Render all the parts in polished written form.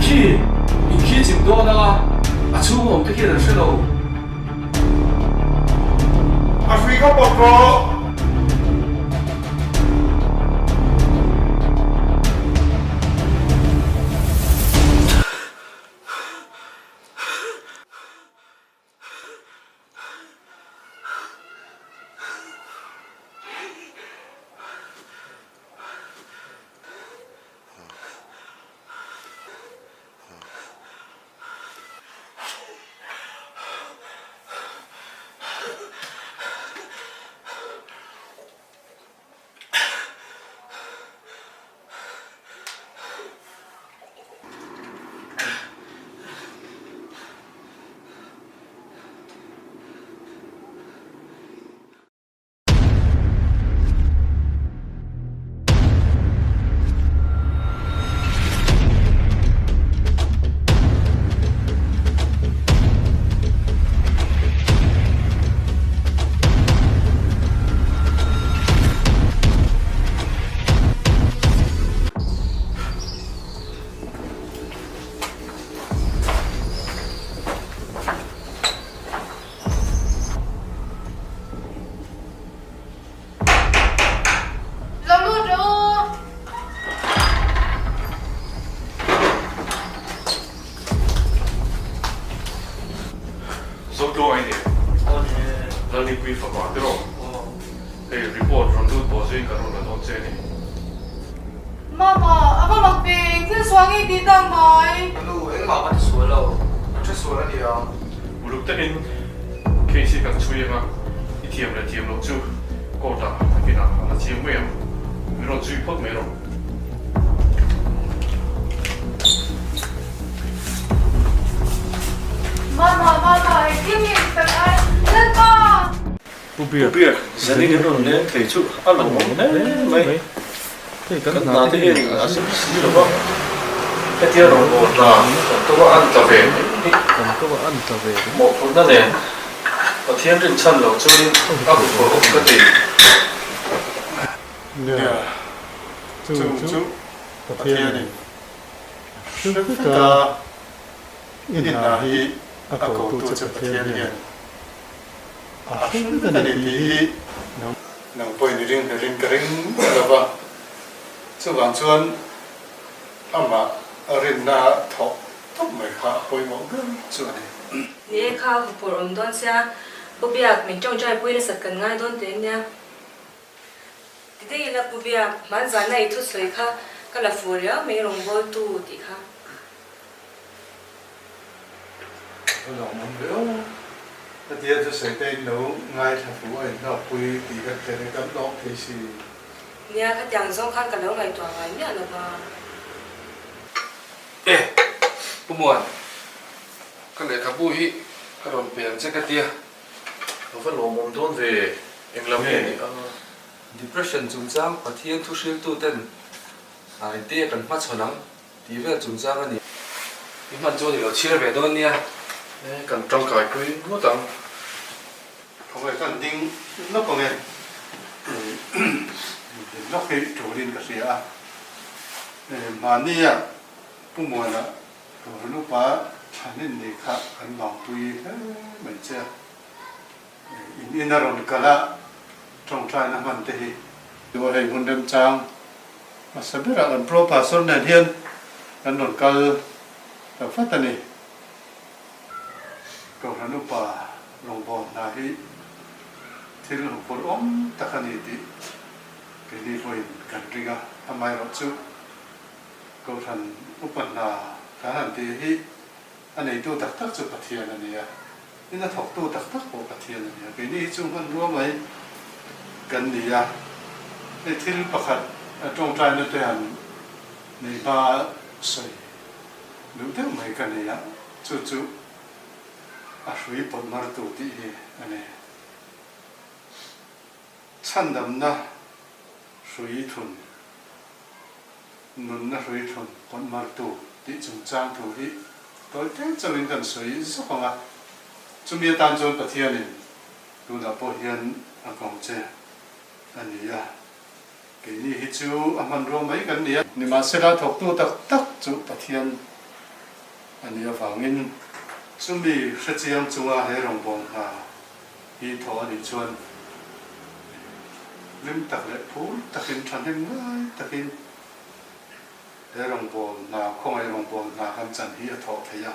Khi in khi chim dawn anga a chhung awm te khian an hre lo. A hrui kha pawt rawh. Lo lut rawh u. Zotluang ai ni. Lalnipui fapa te rawh. Hei report rawn lut pawh zuiin kan rawn la dawn che a ni. Mama, a va mak ve, thil sual ngei tih tak mai. Ka nu, engmah ka ti sual lo, ka hre sual a nia. Uluk takin case hi kan chhui ang a, i thiam leh thiam loh chu court ah nakinah a la chiang mai ang. Min rawn zui phawt mai rawh. Mama, mama, engtin nge i tak ai? Lalpa! Pu Biak, zanin in rawn leng thei chu a lo awm hle mai. Kan hna te hian a zir si lo va, hetia rawn aw hna kan tawk a an tla ve mai hi. Kan tawk a an tla ve mai. Mawhphurhna nen Pathian rinchhan lo chuanin a huphurh awm ka ti. Nia, chung chu Pathianin hre vek a, i hna hi a kotu che Pathian hian A hring a ni tih hi nang pawhin i ring hlerin ka ring lo va, chuvang chuan amah rinna thawh tawp mai kha a pawimawh ber chu a ni. Ni e kha huphurh awm dawn sia, Pu Biak min tawngtai pui nasat kan ngai dawn teh nia. Ti daih ila Pu Biak, hmanzana i thusawi kha ka la fuh riau mai rawngbawltu tih kha. A lawm awm ve aw. Hetia chu sawi te in lo ngaithla fu a inhlawkpui tih kan hriat hi kan lawm thei si. Nia, khatiang zawng khan ka lo ngaihtuah ngai miah lo va. E, Pu Muan, ka lehkhabu hi ka rawn pe ang che ka tia. A va lawmawm dawn ve, englam nge ni ang? Depression chungchang Pathian thu hriltuten engtia kan hmachhawn ang? Tih vel chungchang a ni. I hman chu a ni lo, chhiar ve dawn nia. E, kan tangkai pui ngawt ang. Khawvel kan ding lawk ang e. Din lawk hi tulin ka hria a. Mahnia Pu Muana Kohhran upa Thanin ni kha kan vangpui hle mai che a. In in a rawn kal a, tawngtaina hman te hi. Chu hei hmun remchang hmasa berah kan Pro Pastor nen hian kan rawn kal ta vat a ni. Kohhran upa rawngbâwl hna hi thil huphurh awm tak a ni tih keini pawhin kan ring a, amaherawhchu Kohhran upa hna kan han tih hi a neitu tak tak chu Pathian a ni a. In a thawktu tak tak pawh Pathian a ni a, keini hi chu hmanrua mai kan ni a, hei thil pakhat tawngtaina te han nei hma sawi duh deuh mai ka nei a, chu chu a hrui pawt martu tih hi a ni. Chhandamna hrui thun, nunna hrui thun pawt martu tih chungchang thu hi tawi te chauhin kan sawi zawk ang a, chumi atan chuan Pathianin tunah pawh hian a kawng che a ni a, keini hi chu a hmanrua mai kan ni a. Nimahsela thawktu tak tak chu Pathian. a nih avangin chumi hrechiang chunga he rawngbâwl hna hi thawh a nih chuan hlim tak leh phur takin thahnem ngai takin he rawngbâwl hna, khawngaih rawngbâwl hna kan chan hi a thawh theih a.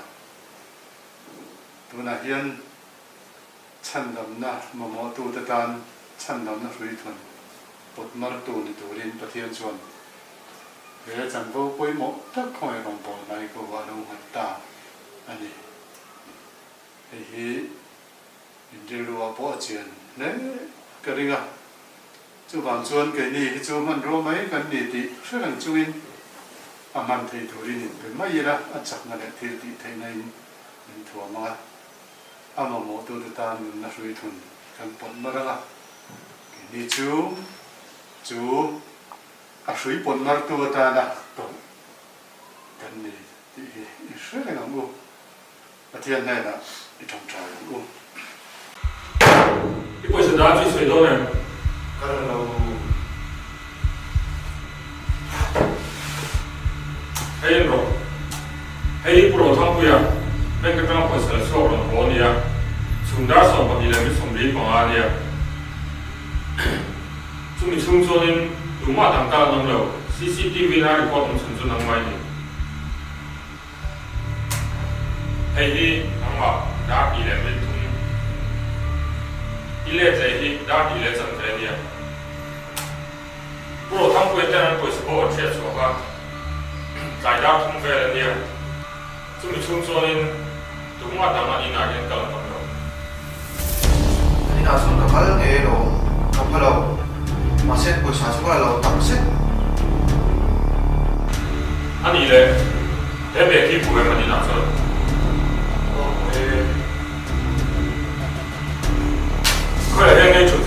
Tunah hian chhandamna mamawhtute tan chhandamna hruithun pawt martu ni turin Pathian chuan he chanvo pawimawh tak khawngaih rawngbâwl hna hi ko a lo nghat ta a ni. Hei hi in rilruah pawh a chian hle ka ring a. Chuvang chuan keini hi chu hmanrua mai kan ni tih hre reng chungin a hman thei turin inpe mai ila a chakna leh thil tih theihna in min thuam ang a, a mamawhtute tan nunna hrui thun kan pawt mar ang a, keini chu chu a hrui pawt martu atana tawlh kan ni tih hi i hre reng ang u. Pathian hnenah i tawngtai ang u. I pawisa dan chu i sawi dawn em? Ka la lo. Hei en rawh. Hei hi Pu Rothangpuia bank atanga pawisa la chhuak rawn haw a nia. Chhung dar 12 leh mi 45 a nia. Chumi chhung chuanin tumah dang kal an awm lo. CCTV na record awm chhun chu nangmah i ni. Hei hi nangmah dar tih leh min thum i let leh hi dar tih leh chan ve a nia. Pu Rothangpuia ten an pawisa pawh an hriat chhuak a, tlai dar thum vel a nia. Chumi chhung chuanin tumah dang an inah hian kal an awm lo. An inah chuan ka kal ngei alawm, ka pha lo. Mahse pawisa chu ka la lo tak zet. A nih le, he bag hi buai an inah chuan. Aw e. Khawiah hian ngei thut.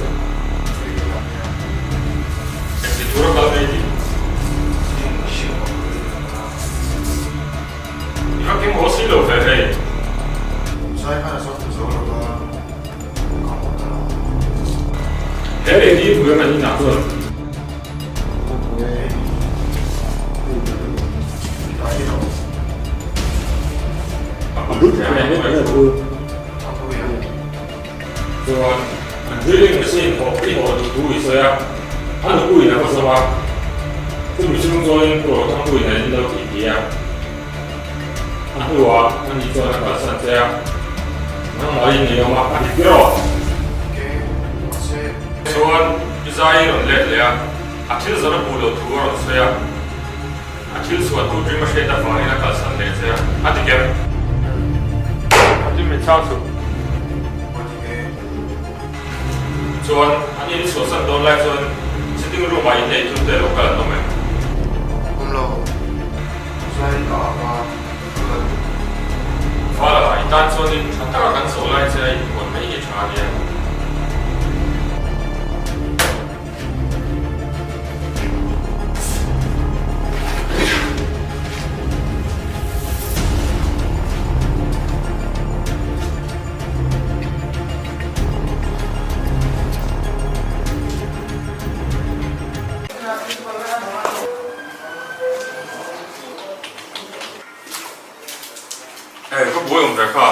Engti tura kal ngei tih. I va keng haw si lo ve hei. Zai khan a zawng ta zo lo va, ka haw ta lo. He leh hi buai man inah chuan. Chuan an drilling machine haw i haw duh thu i sawi a, a nupuiin a va zawm a, chumi chhung chuanin Pu Rothangpuiin a in lo tih ti a, a hnuah ani chuan a kalsan che a, nangmahin i awm a, a dik rawh. Chuan i zai i rawn let leh a, a thil zawrh a hmuh loh thu a rawn sawi a. A thil sual tu ṭim a hriat avangin a kalsan leh che a, a ti ker. A ti min chhang suh. Chuan an in suahsan dawn lai chuan sitting room ah innei thun te lo kal an awm em? Awm lo. Zai ka ak a, ka kal. Vala, i tan chuanin ṭha taka kan zawh lai che a inhuan mai hi ṭha a nia. Hey, ka buai awm ve kha.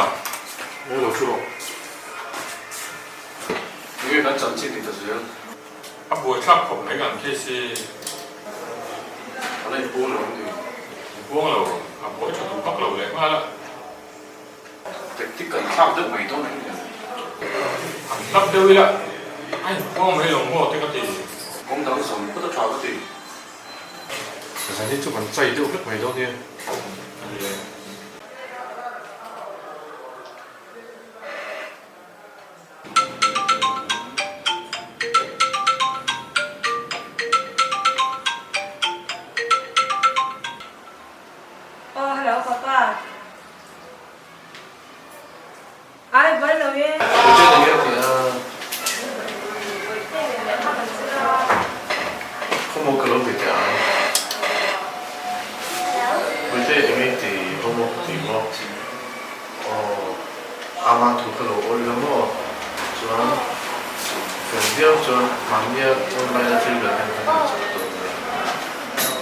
Aw lo thu rawh. Enge kan chanchin ni ta zel? A buaithlak khawp mai kan case hi. A la inpuang lo ang ni. Inpuang lo, a buai tha duh vak lo leh nghal a. Tactic kan thlak deuh mai dawn em ni? An hlap deuh ila, a inpuang mai lo maw te ka ti. Kawng dang zawm phawt a tha ka ti. Zan hi chu kan chai deuh vek mai dawn nia. A ni e. Aw hello papa. Ai buai lo e. Ute eng nge tia? Khawmaw ka lo be teh ang. Ute eng nge ti khawmaw ka ti maw? Aw ama thu ka lo awih lo maw? Chuan fel viau chuan mahnia online a thil vel hian kan ti chak dawn nia.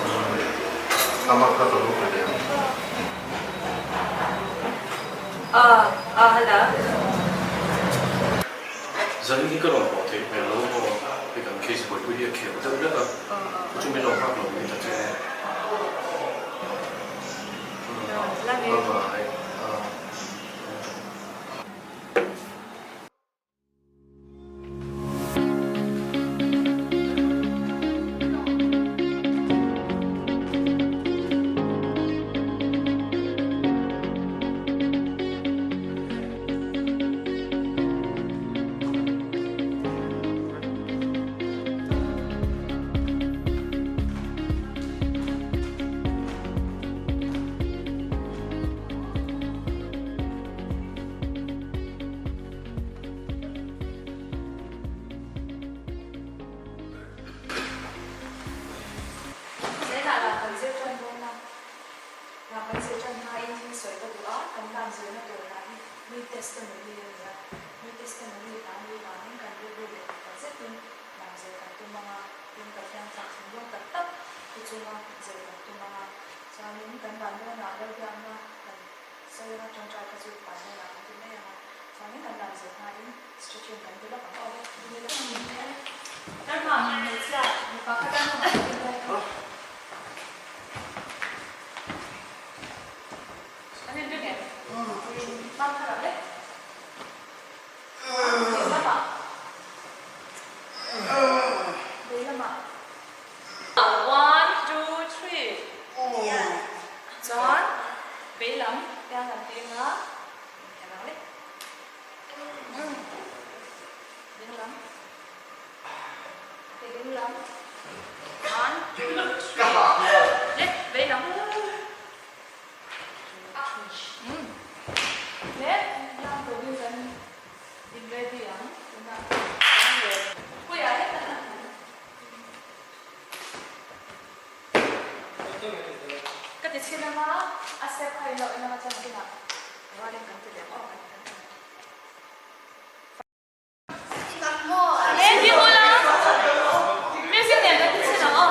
Umm ama kha ka lo be leh ang. Ah, ah hala. Zanin hi ka rawn haw theih hmel lo maw? Hei kan case buaipui hi a khel deuh hlek a, chu chu min lo nghak lo mai ta che. Bye bye. Zainah lah kan zir tan dawn a, lah kan zir tan hmain thil sawi ka duh a, kan dan zirna tur lah hi mi testimony a ni a, mi testimony hla ni vangin kan rilru leh tak zetin dan zir kan tum ang a, tin Pathian tlak thinlung tak tak thu chunga zir kan tum ang a, chuanin kan dan dawnah lalbiakna kan Sawi anga tawngtai kha chu ban dawnah kan ti mai ang a, chuanin kan dan zir hmain stretching kan ti lawk ang aw. One, two, three. Chuan vei lam hian kan peng a, inher ang le. Ding lam. Okay, ding lam. One, two, three. Le, vei lam. Le, lam turin kan in ready ang. Tunah kan le. Puia hetah. Ka ti chhin anga a step kha in lo en anga chuan kinah rualin kan ti leh ang aw kan ti ang. Le ding ula music nen kan ti chhin ang aw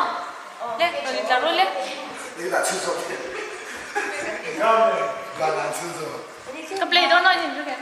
le rawn in tlar ru le. Ka play dawn aw in in ru em.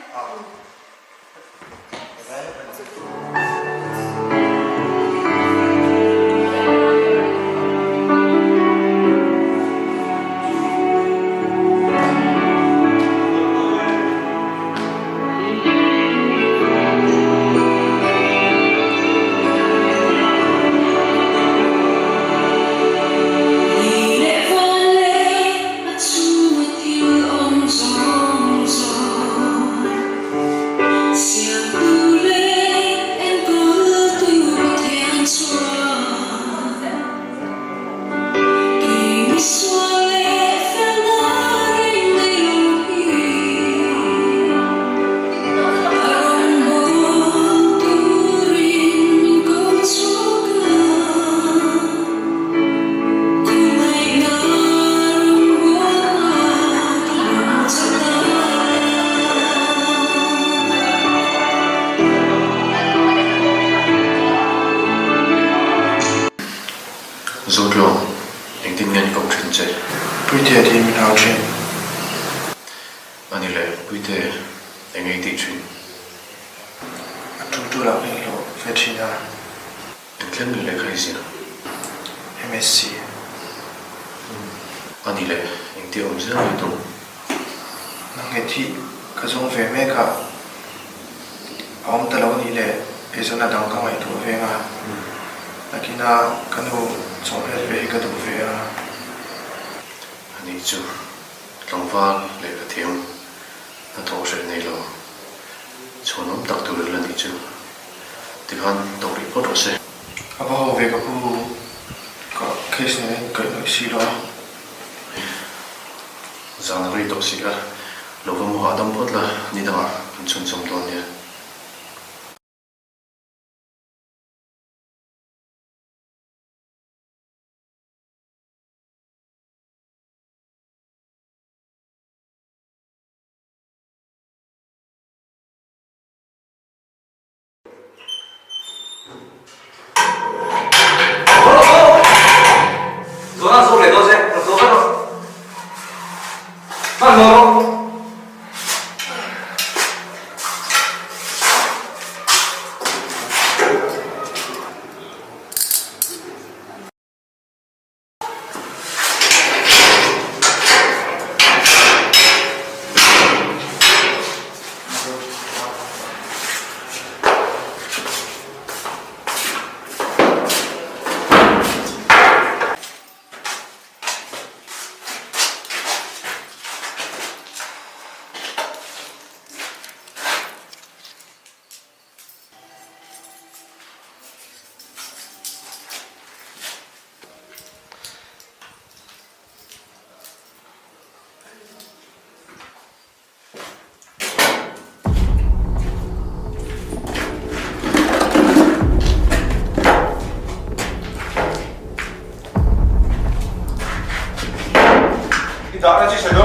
Zotlawng, engtin nge an koh thin che? Puite tiin min hau thin. A ni le, Puite, eng ei tih thin? A tul tul ah ka inhlawh ve thin a. Eng thleng nge lehkha i zir? MSc. A ni le, engtia awm zel nge tum? Nang nge thih ka zawng ve mek a, a awm ta lo nih le eizawnna dang ka ngaihtuah veng a, nakina ka nu chawhmel ve hi ka duh ve a. A ni chu tlangval lehkha thiam hnathawh hreh nei lo chhuanawm tak tur la nih chu. Tikhan tawk rih phawt rawh se. A va ho ve ka pu, ka case nen a inkaih nawih si lo a. Zan a rei tawh si a, lo va mu hahdam phawt la, ni dangah kan chhunchawm dawn nia. Zawhna zawk leh dawn che, rawn zawh vat rawh. Hman hlawh rawh.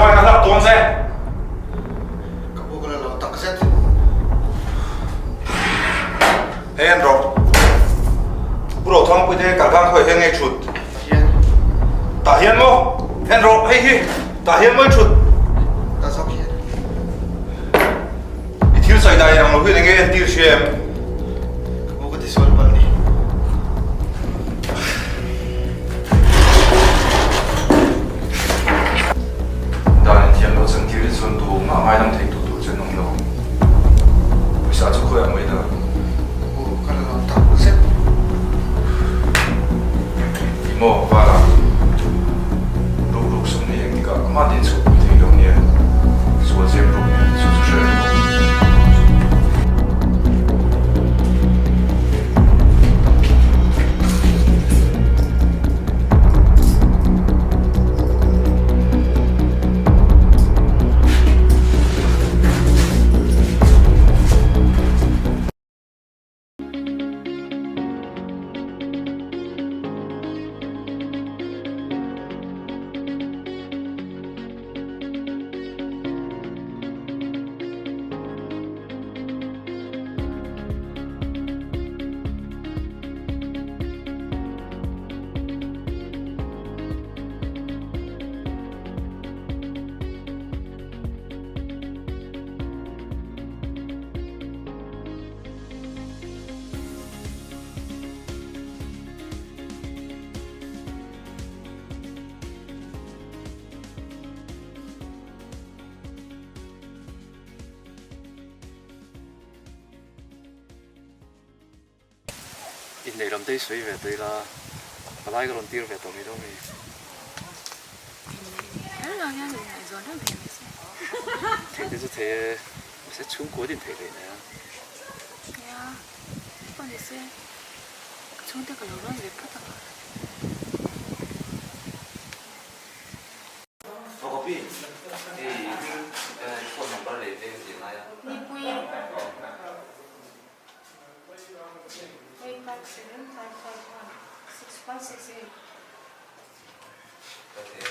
chuan ka hlap dawn che. Ka bu ka la lo tak zet. Hei an rawh. Pu Rothangpui te kal khan khawi hian nge thut? Tah hian. Tah hian maw? En rawh hei hi. Tah hian maw i thut? Tah zawk hian. I thil sawi dan inang lo hian enge entir hria em? Ka bu ka ti sual palh ni. Dan inthiam loh chan tir hi chuan tu mah ngaidam thei tu tur chu an awm lo. Pawisa chu khawiah maw i dah? Ka bu ka la lo tak zet. Ti maw Vala? Ruk ruk sum ni engtikah ka mah din chhuah pui thei lo nia. Sual zep ruk nen chu chu hre reng bawk. Inneih lam te hi sawi ve tawh ila, palai ka rawn tir ve tawh mai dawn a ni. Inneih kher lo hian inngaihzawn reng thei mai se. Thei te chu thei e, mahse chhungkua din theih leh nia. Nia, pawh ni se, ka chhungte ka lo rawn ve phawt ang a. Photocopy hei hming phone number leh veng tih a ngai a. Nipui. 8575516168. Ka thei.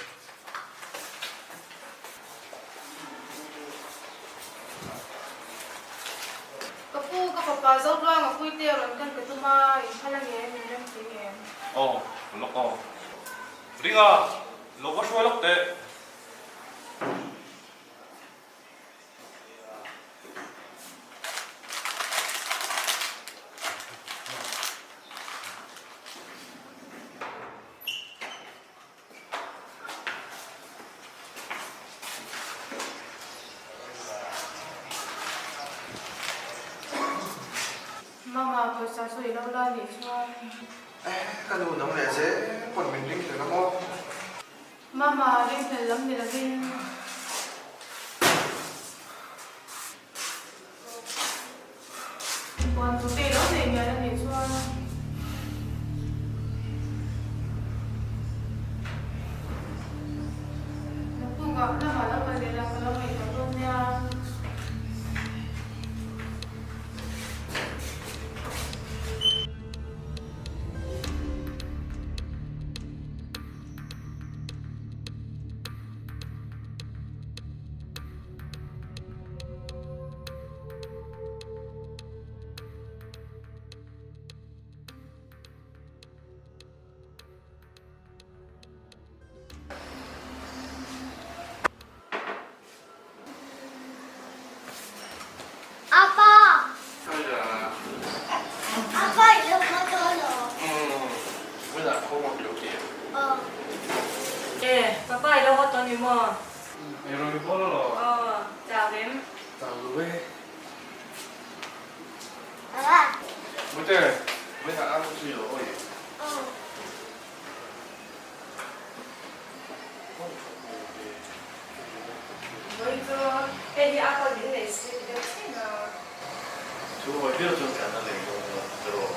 Ka pu, ka fapa Zotluanga puite a rawn kan ka tum a, in phal ange, min rem thei em? Aw, lawk aw. Ringa, lo va hruai lawk teh. Mama, pawisa chu i lo la nih chuan. Eh, ka nu nang leh zel pawn min ring hlel ang aw. Mama, ring hlel lam ni lovin. Puan chu tei lo nei mial a nih chuan. Naktukah lamah lo kal leh la ka lo ngaihtuah dawn nia. Apa! Apa i lo hma dawn aw? E, papa i lo haw tawh ni maw? Ei rawn i bawl alaw? Aw, chau em? Chau lo e. Mute, vawiinah a chu i lo awi em? Vawiin chu hei hi a pawn min nei si ti deuh thin a. Chu vawi viau chuan tlan a lei dawn lo tiraw?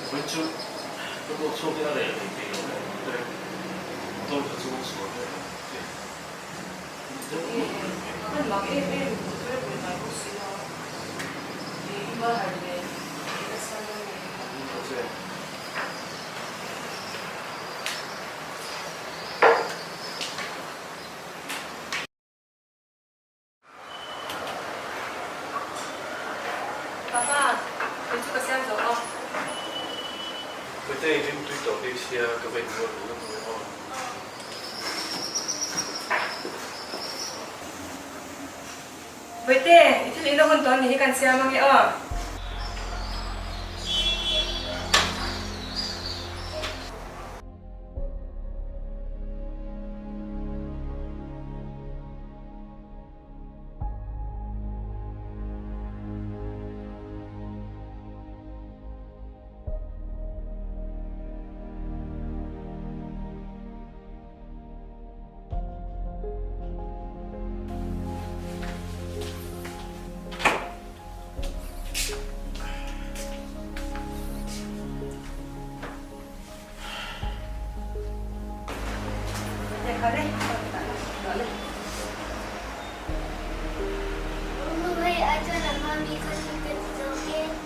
Vawiin chu ka duat chhuak hi a reh leh thei lo em te motor kha chu a sual ve lo che Kan mak em em motor a buai ngai bawk si lo i i va harh ve i nasa dawn em. Ka va inbual ve lawk ange aw. Bawihte, i thil in a hun tawh anih hi kan siam ange aw.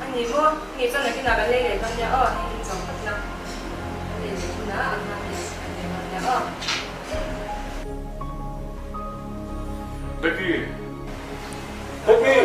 Ani maw? Ni chuan nakinah kan lei leh dawn nia aw, hei in zawng phawt la, kan lei leh hunah a hma te kan lei dawn nia aw. Becky! Becky!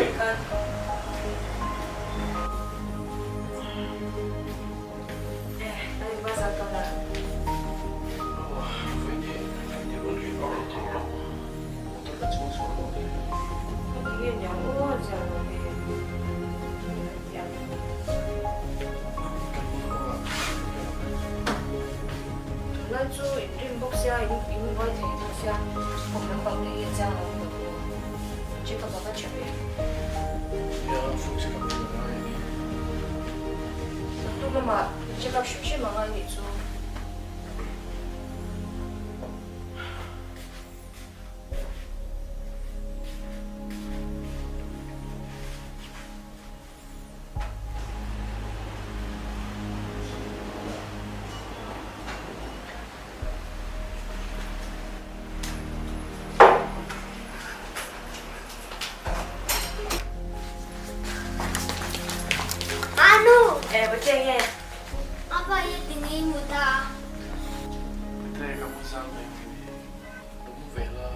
Check up hrim hrim ang a nih chu. Anu! Eh, bawihte nge? Apa hi tinge i mut a? Bawihte ka mu zang daih mai ni. Lo mu ve la.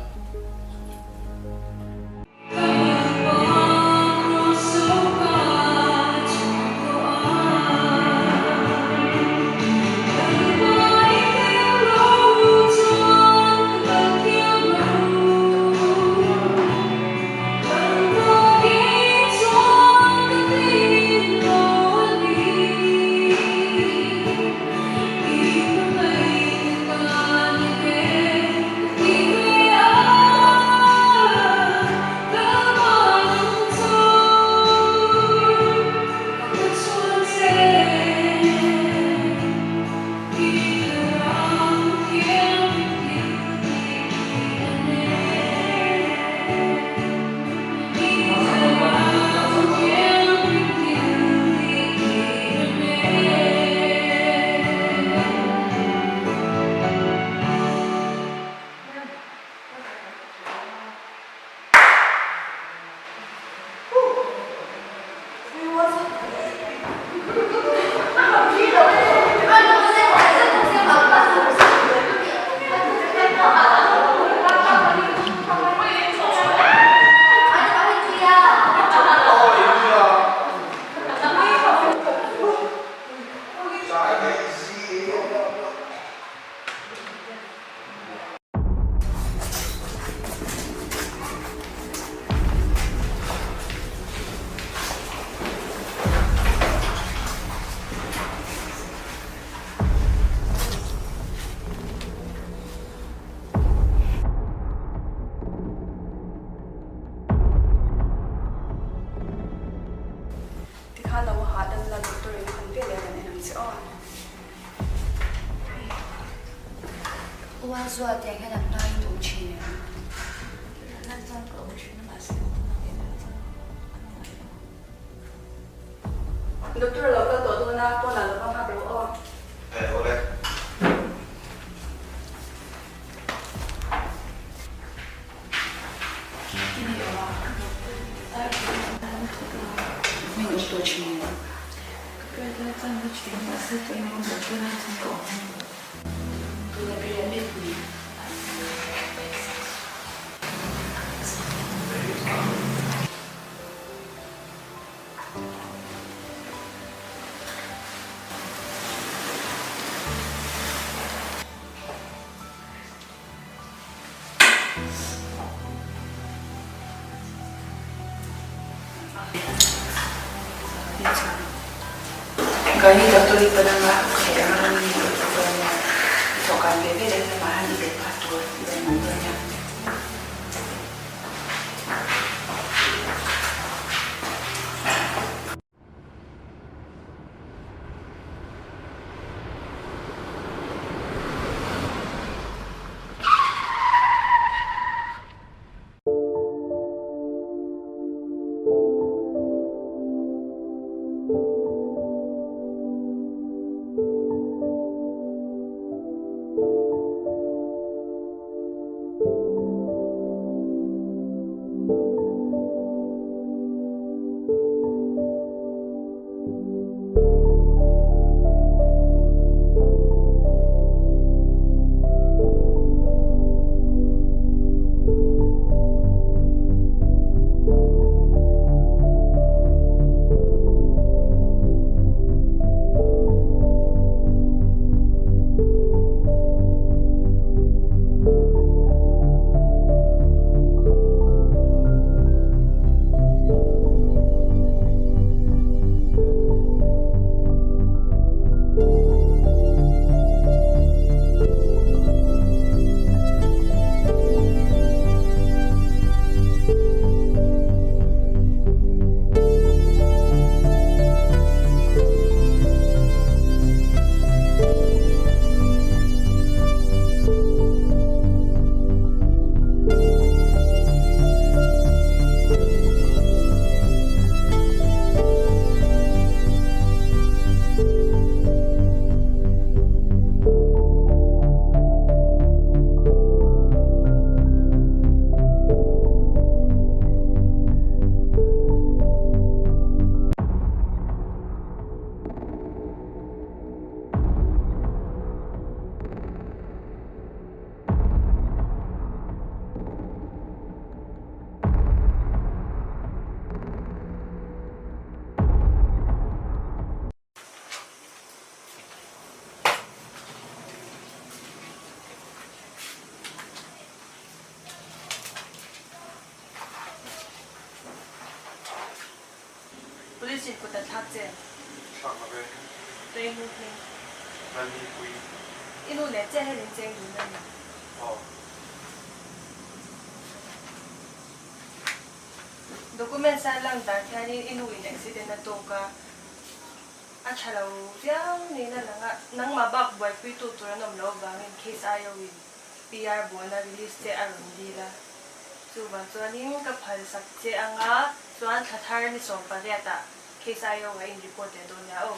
Tikhan lo hahdam la doctor in khawn ve leh kan en ang che aw. Ua zual tiang hian an hma in awm thin em? Lan chuan ka awm thin a mahse tunah leh lah chuan an awm ngai lo. Doctor lo kal tawh dawn a, pawnah lo va nghak rawh aw. Eh awle. Keini doctor hi pan anga ka theih anga ram in lo thawk dawn nia. I thawhkan ve ve leh lamah hian i lehkha tur i rawn hman dawn nia. Police in kut an thlak che. Thlak lo ve. Tui nu hming. Lalnipui. I nu leh chiah hian in cheng dun a ni. Aw. Documents a lang dan hianin i nu in accident a tawk a, a tha lo viau niin a lang a, nangmah bak buaipuitu tur an awm loh avangin case aio in PR buana release che a rawn dil a, chuvang chuanin ka phalsak che anga chuan thla thar ni 18 ah case aio ah in report leh dawn nia aw.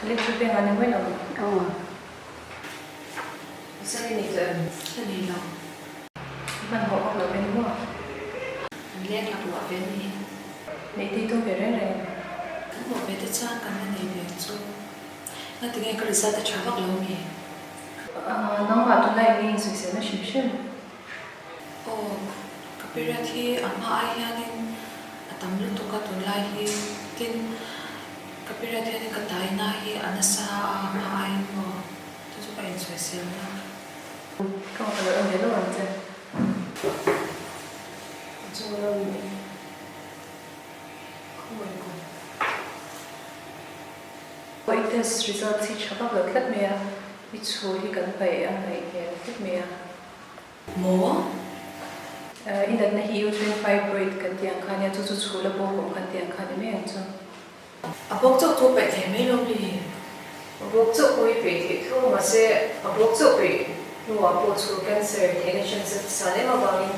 Electric veng ah ni mai lo maw? Aw. Pasal i nei tawh em? Ka nei lo. I hmanhmawh vak lo ve ni maw? An leng lak luah ve ni. Neih tih tum ve reng reng. Kan hmuh ve te chuan kan la nei ve ang chu. Ngatinge ka result a tha vak lo mi? Nangmah tunlai eng nge insawiselna hrim hrim? Aw, ka period hi a hma ai hianin a tam lutuk a tunlai hi. Tin, ka period hianin ka taina hi a nasa a a hma aiin maw? Chu chu ka insawiselna. Ka lo en ve lawk ang che. A chung lo ni e. Khawngaih kum. Aw i test results hi tha vak lo tlat mai a, i chhu hi kan paih a ngaih hmel tlat mai a. Maw? I natna hi uterine fibroid kan tih ang kha nia, chu chu chhu la bawk awm kan tih ang kha ni mai ang chu. A bawk chauh chu peih thei mai lo mi? A bawk chauh pawh hi peih theih tho mahse a bawk chauh peih hnuah pawh chhu cancer theihna chance a san em avangin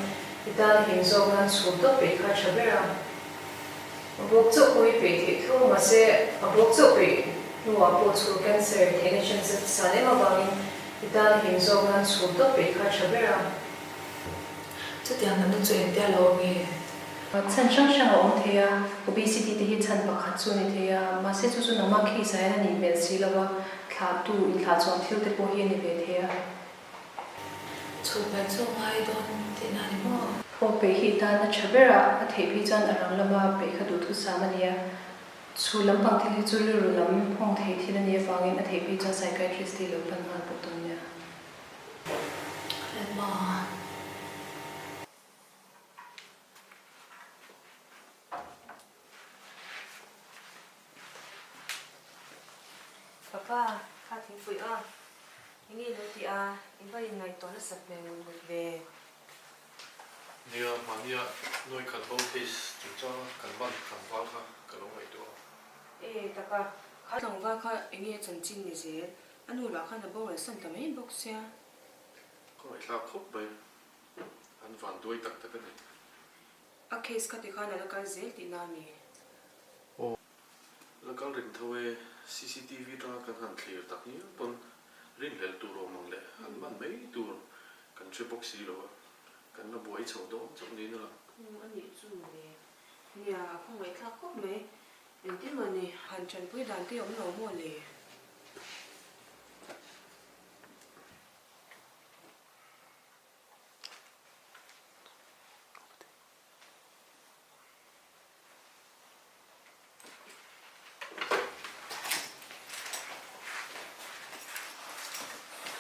i tan a him zawk nan chhu tawp peih kha a tha ber a. A bawk chauh pawh hi peih theih tho mahse a bawk chauh peih hnuah pawh chhu cancer theihna chance a san em avangin i tan a him zawk nan chhu tawp peih kha a tha ber a. Chutiang natna chu engtia lo awm nge? Chhan hrang hrang a awm thei a, obesity te hi chhan pakhat chu a ni thei a, mahse chu chu nangmah case ah hian a nih hmel si lo a, thlahtu inthlah chuang thil te pawh hi a ni ve thei a. Chhuhpalh chu a ngai dawn tihna a ni maw? Aw peih hi i tan a tha ber a, a theih phei chuan a rang lama peih kha duhthusam a ni a, chhu lampang thil hi chu rilru lam nghawng theih thil a nih avangin a theih phei chuan psychiatrist te hi lo pan nghal bawk dawn nia. Lalpa. Papa, kha thingpui a, eng nge lo tih a, in va inngaihtuah nasat hmel ngut ngut ve. Nia, mahnia nawi khat bo case chungchanga kan man tlangval kha ka lo ngaihtuah a. E, taka, kha tlangval kha eng nge chanchin ni zel? A nu lah khan a boral san ta mai bawk sia. Ka ngaihthlak khawp mai. An van duai tak tak a ni. A case kha tikhan a la kal zel tihna a mi? Aw. La kal reng tho e, cctv atanga kan han thlir tak ngial pawn rinhlelh tur awm ang leh han man mai tur kan hre bawk si lo a, kan la buai chho dawn chauh niin a lang. Umm a nih chu mawle. Nia, a khawngaihthlak khawp mai. Engtin mah ni, han tanpui dan te awm lo maw le?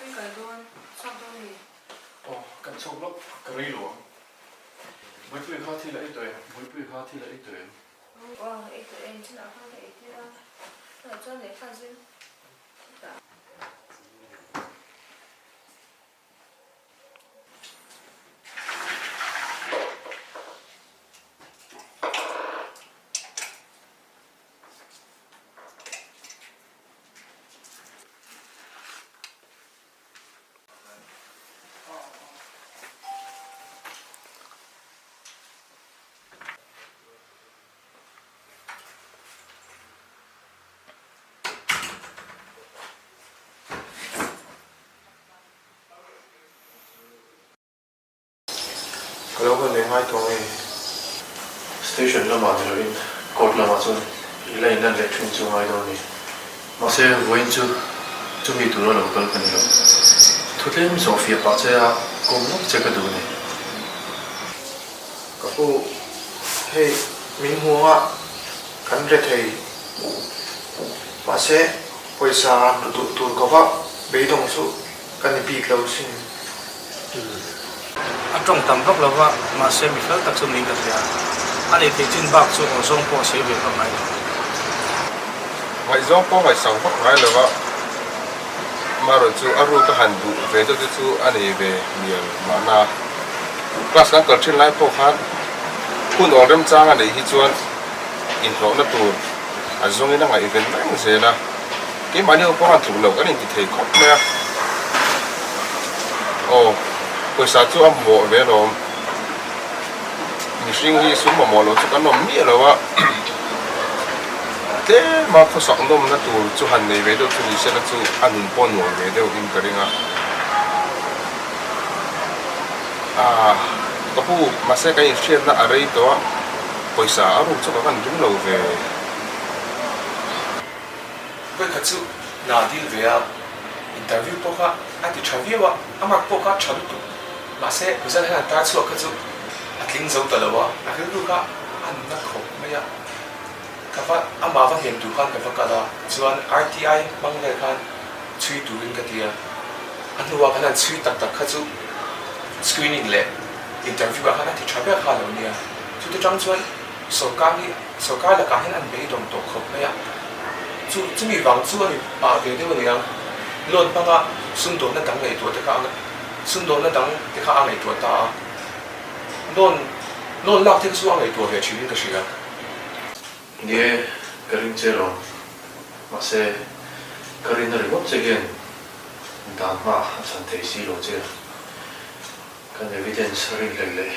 Tui kal dawn, chhuak dawn mi? Aw, kan chhuak lawk, ka rei lo ang. Buaipui kha thil a ei tawh em? Buaipui kha thil a ei tawh em? Aw, ei tawh em, chinah khan ka ei tir a, tunah chuan lehkha zir. Ka lo hawn leh ngai tawh nge? Station lamah ni loin court lamah chuan i la inlan leh thin chu ngai dawn a ni. Mahse vawiin chu chumi tura lo kal ka ni lo. Thu tlem zawh fiah pah che a kawm ngawt che ka duh a ni. Ka pu, hei min hmu anga kan re thei. Mahse pawisa hnu duh tur ka va beidawng chu ka ni bik lo sin. A tawng tam vak lo va, mahse mi fel tak chu niin ka hria. A nei theih chin bak chu aw zawng pawh a sawi ve vak ngai lo. Ngaihzawng pawh ngaihsang vak ngai lo va, Maron chu a ruk a han duh ve deuh te chu a nei ve mial mahna. Class kan kal thin lai pawh khan hun awl remchang a neih hi chuan inhlawhna tur a zawngin a ngaihven reng zel a, keimahni ho pawh khan tluk loh kan inti thei khawp mai a. Aw, pawisa chu a mamawh ve alawm. Mihring hi sum mamawh loh chu kan awm miah lo a. Tlema khawsak nawmna tur chu han nei ve deuh chu ni sela chu a nun pawh nuam ve deuh in ka ring a. Aah ka pu mahse kan inhriatna a rei tawh a, pawisa a ruk chu ka kan ring lo ve. Vawikhat chu hna dil ve a, interview pawh kha a ti tha viau a, a mark pawh kha a tha lutuk. Mahse result hian an tar chhuak kha chu a tling zo ta lo a, a rilru kha a nuna khawp mai a. Ka va, amah va hnem tur khan ka va kal a, chuan RTI hmang vel khan chhui turin ka ti a, a hnuah khan an chhui tak tak kha chu screening leh interview ah khan a ti tha ber kha a lo nia, chute tang chuan sawrkar hi sawrkar lakah hian an beidawng tawh khawp mai a, chu chumi vang chu a ni pah ve deuh a ni ang, loan hmanga sumdawnna dang ngaihtuah te kha a sumdawnna dang te kha a ngaihtuah ta a, loan loan lak te kha chu a ngaihtuah ve thin in ka hria. Nge ka ring che lo, mahse ka rinna ringawt che hian dan hma a chhan thei si lo che. Kan evidence rinhlelh leh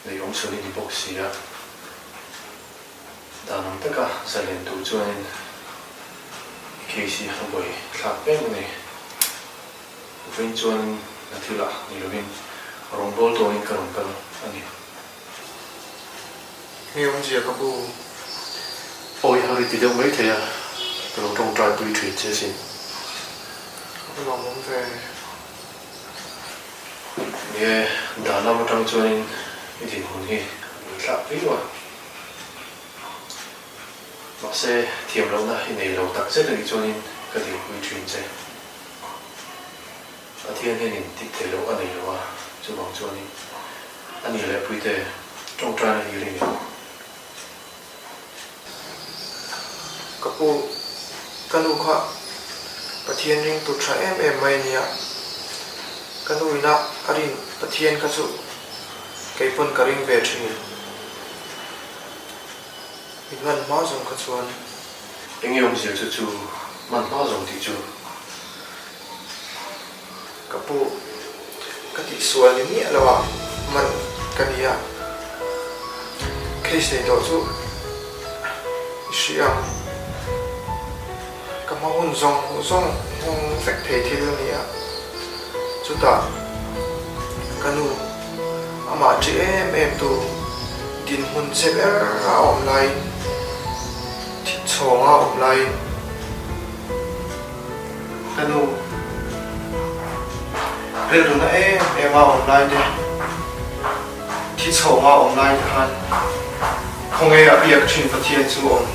nei awm chhun i ni bawk si a, dan ang taka zalen tur chuanin i case hi a buai thlak em a ni. Vawiin chuanin na thilah ni lovin rawngbâwl dawnin ka rawn kal a ni. Nge awmzia ka bu? Awi har i ti deuh mai thei a, ka lo tawngtai pui thin che sin. Ka va lawmawm ve. Nge dan lam atang chuanin i dinhmun hi a buai thlak viau a. Mahse thiam lohna i nei lo tak zet anih chuanin ka dilpui thin che. Pathian hianin tih theih loh a nei lo a, chuvang chuanin a ni leh puite tawngtaina hi ring em? Ka pu, ka nu kha Pathian ringtu tha em em mai a nia. Ka nu ina a rin Pathian kha chu kei pawn ka ring ve thin. Min hman hma zawng kha chuan. Enge awmzia chu chu hman hma zawng tih chu? Ka pu, ka tihsual ni miah lo a, man ka ni a, case nei tawh chu i hria ang. Ka hma hun zawng zawng nghawng vek thei thil a ni a, chutah ka nu amah ṭi em em tu dinhmun che ber a awm laiin, thitchhawnga awm laiin, Ka nu, rilruna em em a awm lai te, thi chhawng a awm lai te khan khawnge a biak thin Pathian chu awm.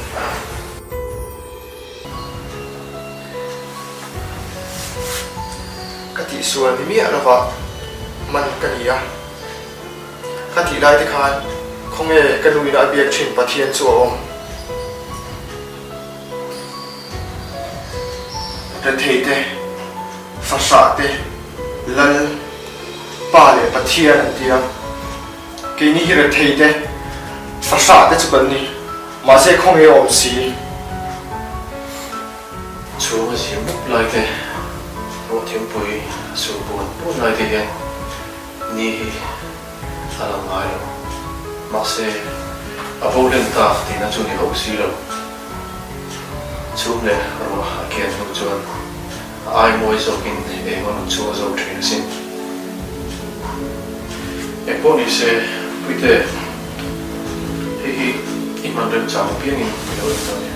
Ka tihsual ni miah lova man ka ni a, ka tih lai te khan khawnge ka nu ina a biak thin Pathian chu a awm. Rethei te, fahrah te, lal, pa leh Pathian an ti a. Keini hi rethei te, fahrah te chu kan ni. Mahse khawnge a awm si? Chhung a zir mup lai te, ruah thingpui a sur buan buan lai te hian ni hi a lang ngai lo. Mahse, a bo hlen tak tihna chu ni hauh si lo. Chhum leh ruah a kian hnu chuan a ai mawi zawkin eng a rawn chhuak zawk thin asin. Eng pawh ni se, Puite, hei hi i hman remchang apiangin i lo en dawn e.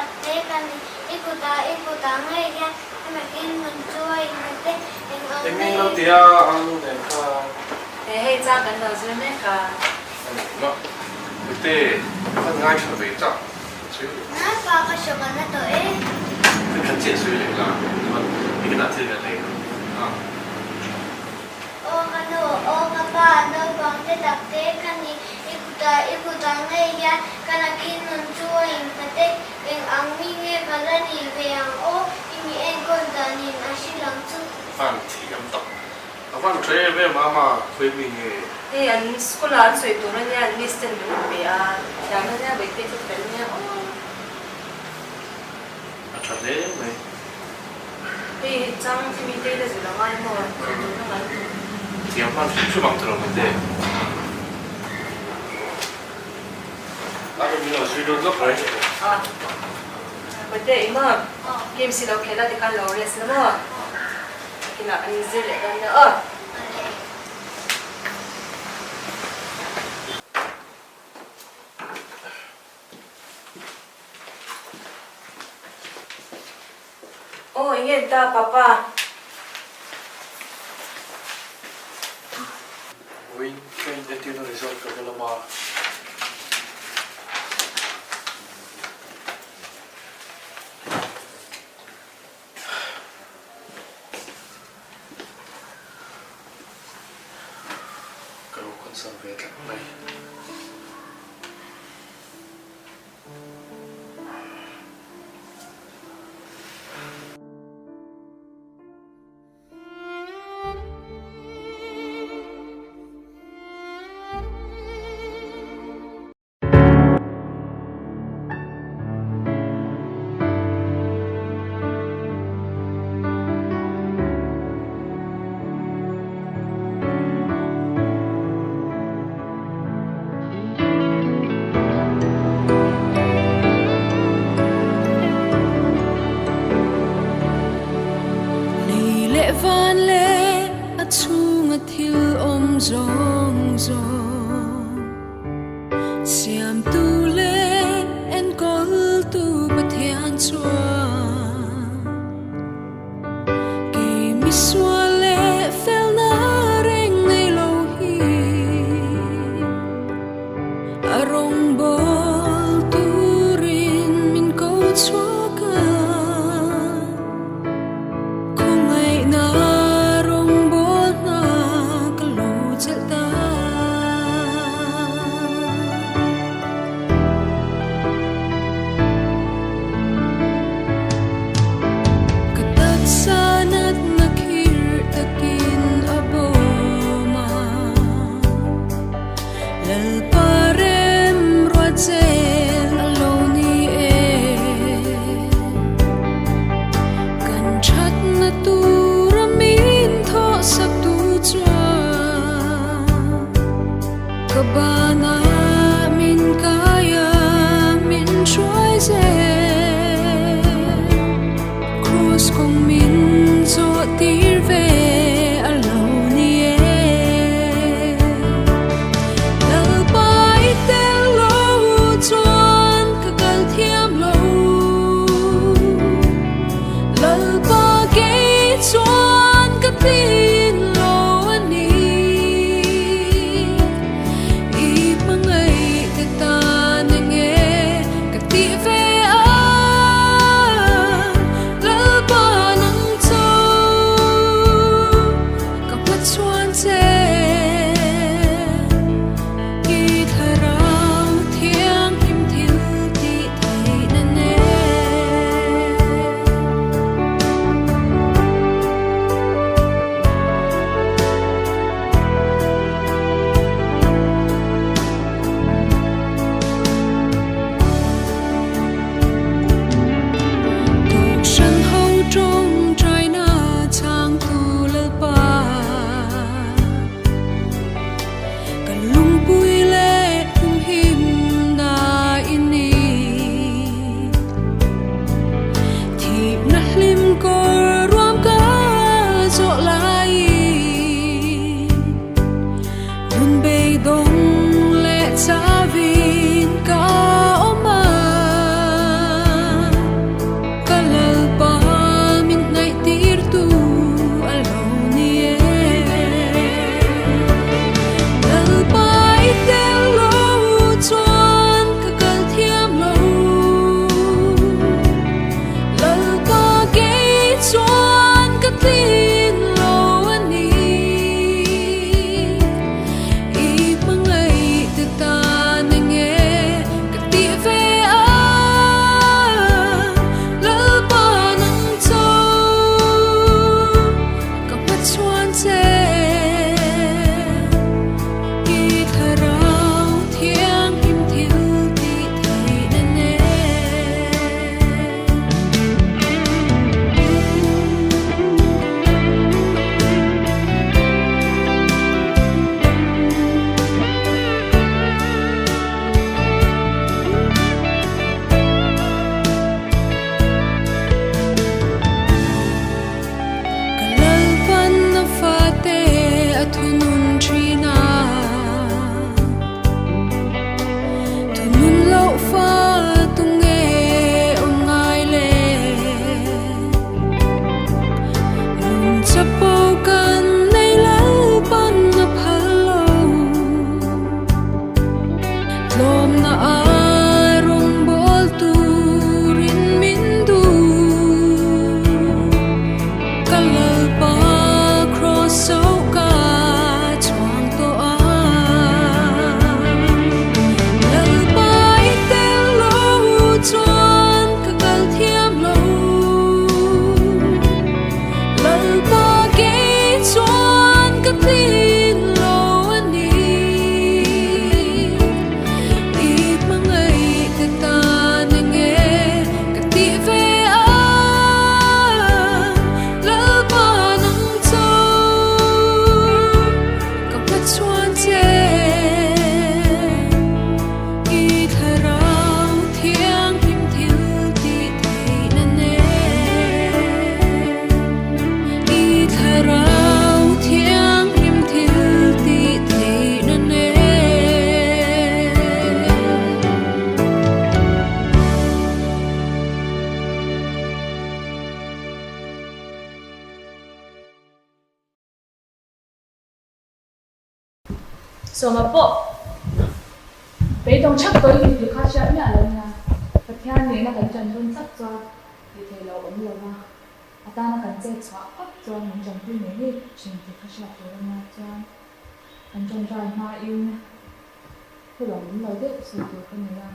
tak te ka ni. I kutah i kutah ngei hian a nakin nun chu a innghat e. Eng ang Eng eng lo tia a nu nen khan. He hei chang kan lo zir mek a. A ni maw? Nute, ka van ngaithla ve chak chu. Nai pa ka hria kan la tawh e. Ka khat chiah sawi leh la, chuan i ka dah thil kan lei ang a. Aw ka nu, aw ka pa, naupang te tak te ka ni. I kutah i kutah ngei hian ka nakin nun chu a innghat e. Eng ang mi nge ka la nih ve ang aw, i mi enkawl danin a hrilh ang chu. Van thiam tak. A van tha em em a, ama khawi mi nge? Hei an school ah an sawi tur ania, an miss ten min pe a, thiam ania vawi te chu fel ania aw. A tha hle mai. Hei chang khi mi te ila zir lo ngai maw, sawi tur na ngai tur. Thiam hman hrim hrim ang chu lo mai te. A rawn min lo zui lut lawk mai. A Bate i maw games hi lo khel a tikhan lo rest na maw nakinah kan inzir leh dawn nia aw. Aw enge ni ta papa. Vawiin ka inentirna result ka va lam a. Ka lo concern ve tlat mai. Sawma pawh beidawng thak tawh i ni tih kha hriat miah lo nia. Pathian nena kan ṭan dun tlat chuan tih theih loh awm lo va, a tana kan chet chhuah phawt chuan min ṭanpui ngei ngei ṭhin tih kha hriat tur a nia. Chuan kan ṭawngṭai hmain thu lo awm lo deuh sawi tur ka nei a,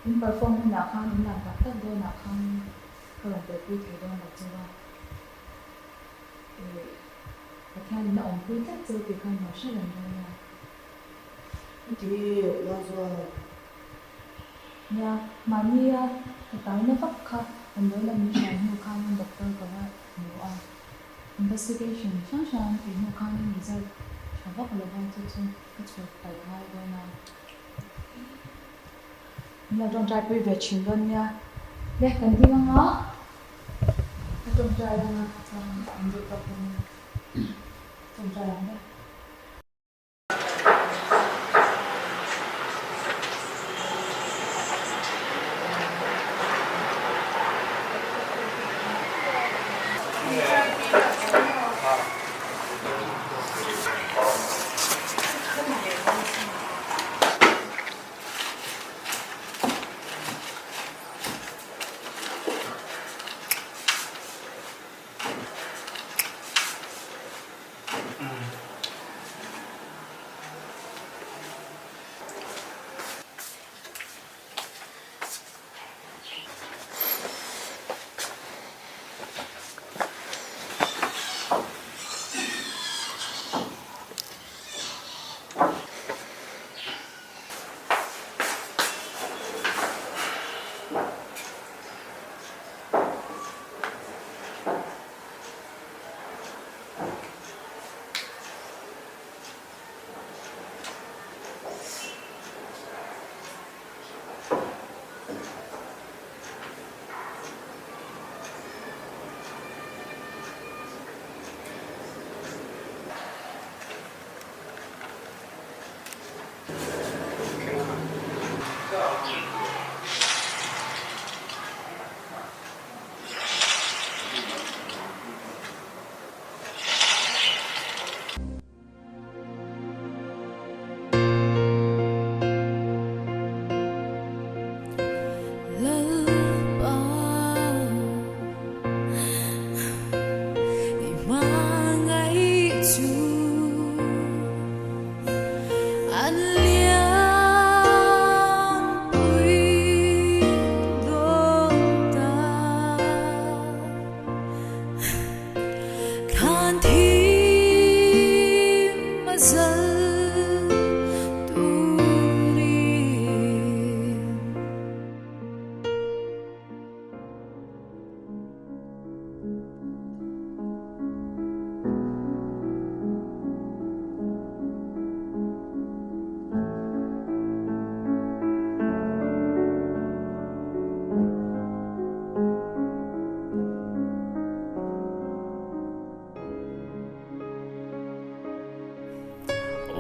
in perform hunah khan in lam tak tak dawnah khan ka rawn telpui thei dawn lo cheu a. Ih, Pathianin a awmpui tlat cheu tih khan lo hre reng dawn nia. Ti Lazual. Nia, mahnia ka taina vak kha damdawi lam min hrai hnu khanin doctor ka va hmu a, investigation hrang hrang an tih hnu khanin result tha vak lo va chu chu ka chhut palh ngai dawn a. Min lo tawngtai pui ve thin dawn nia. Le, kan ding anga ka tawngtai anga chuan an duh tawk dawn nia. Tawngtai ang le.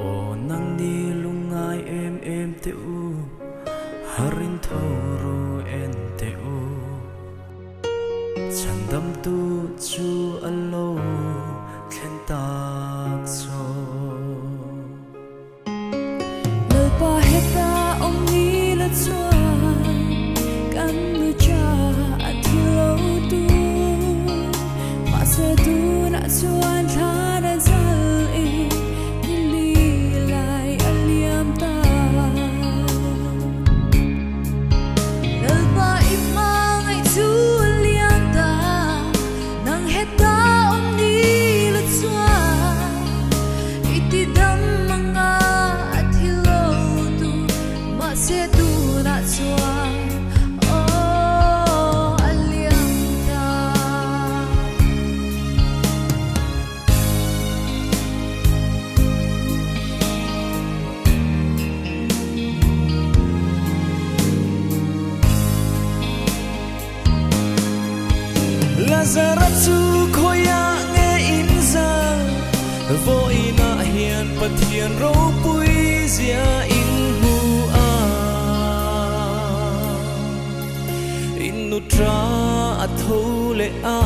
Aw nangni lungngai em em teh u, harin tho ru en teh u. Chhandamtu chu a lo thlen tak zawk. Lalpa heta awm ni la chuan kan nu cha a thi lo tu. Mahse tunah chuan thlan a zal i ni li lai a liam ta. Lalpa i hmangaih chu a liam ta, nang heta awm ni la chuan i ti dam anga a thi lo tu. Mahse tunah chuan aw a liam ta. Lazara chu khawiah nge in zal? Vawiinah hian Pathian ropui zia in hmu a, in nu tha a tho leh a,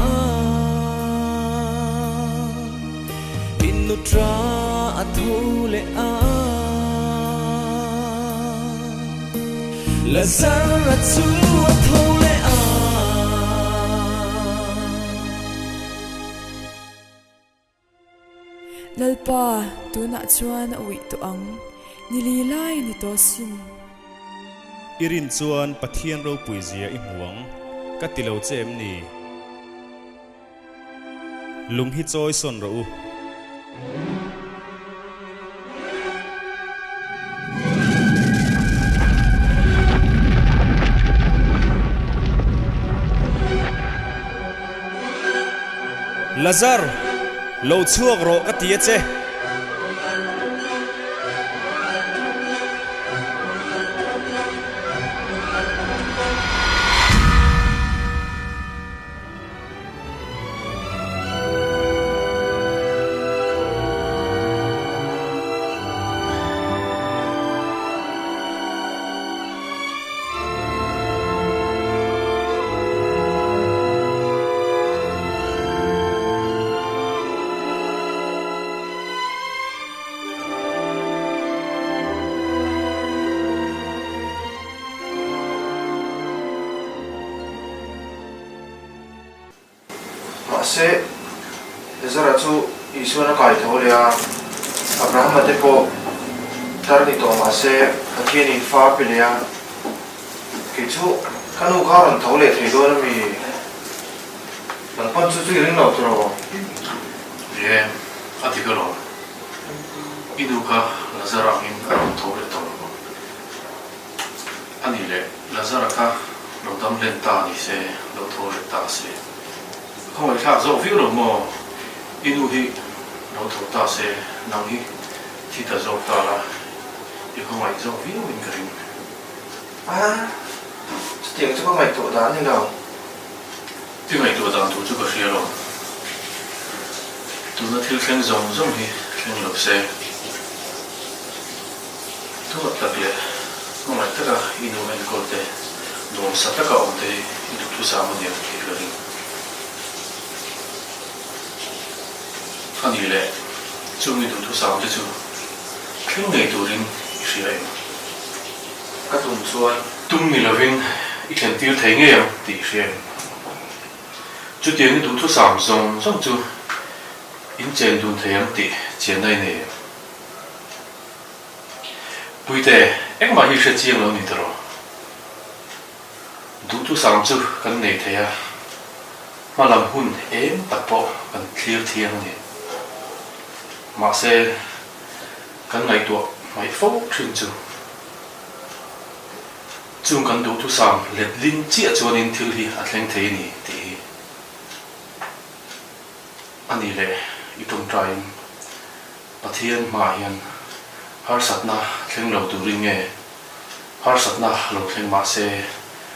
in nu tha a tho leh a. Lazara chu a tho leh a. Lalpa, tunah chuan a uih tawh ang, ni li lai ni tawh sin. I rin chuan Pathian ropui zia i hmu ang, ka ti lo che em ni? Lung hi chawi sawn rawh u. Lazar, lo chhuak rawh ka ti a che. Mahse, Lazara chu Isuan a kai tho leh a, Abrahama te pawh tar ni tawh mah se Pathianin fa a pe leh a, kei chu ka nu kha a rawn tho leh thei dawn a mi? Nang pawn chu chu i ring lo tawh? Ye, a dik alawm. I nu kha Lazara angin a rawn tho leh tawh lo ang. A nih leh, Lazara kha lo dam hlen ta ni se, lo tho leh ta se. Ka ngaihthlak zawk viau lo maw? I nu hi lo tho ta se, nang hi thi ta zawk ta la, i khawngaih zawk viau in ka ring. A, chutiang chu ka ngaihtuah dan ni lo. I ngaihtuah dan tur chu ka hria lo. Tuna thil thleng zawng zawng hi thleng lo se. Duat tak leh hmangaih taka i nu enkawl te, nuamsa taka awm te hi i duhthusam a niang tih ka ring. A nih leh, chung i duhthusam te chu thleng ngei turin i hria em? Ka tum chuan. Tum ni lovin i thlen tir thei ngei ang tih i hria em? Chutiang i duhthusam zawng zawng chu in chen dun thei ang tih chianna i nei em? Puite, engmah hi hre chiang lo ni ta rawh. Duhthusam chu kan nei thei a, hmalam hun eng tak pawh kan thlir thiang a ni. Mahse, kan ngaihtuah hmaih fo thin chu. Chung kan duhthusam letling chiah chuanin thil hi a thleng thei a ni tih hi. A ni leh i tawngtaiin Pathian hmaah hian harsatna thleng lo turin nge harsatna lo thleng mah se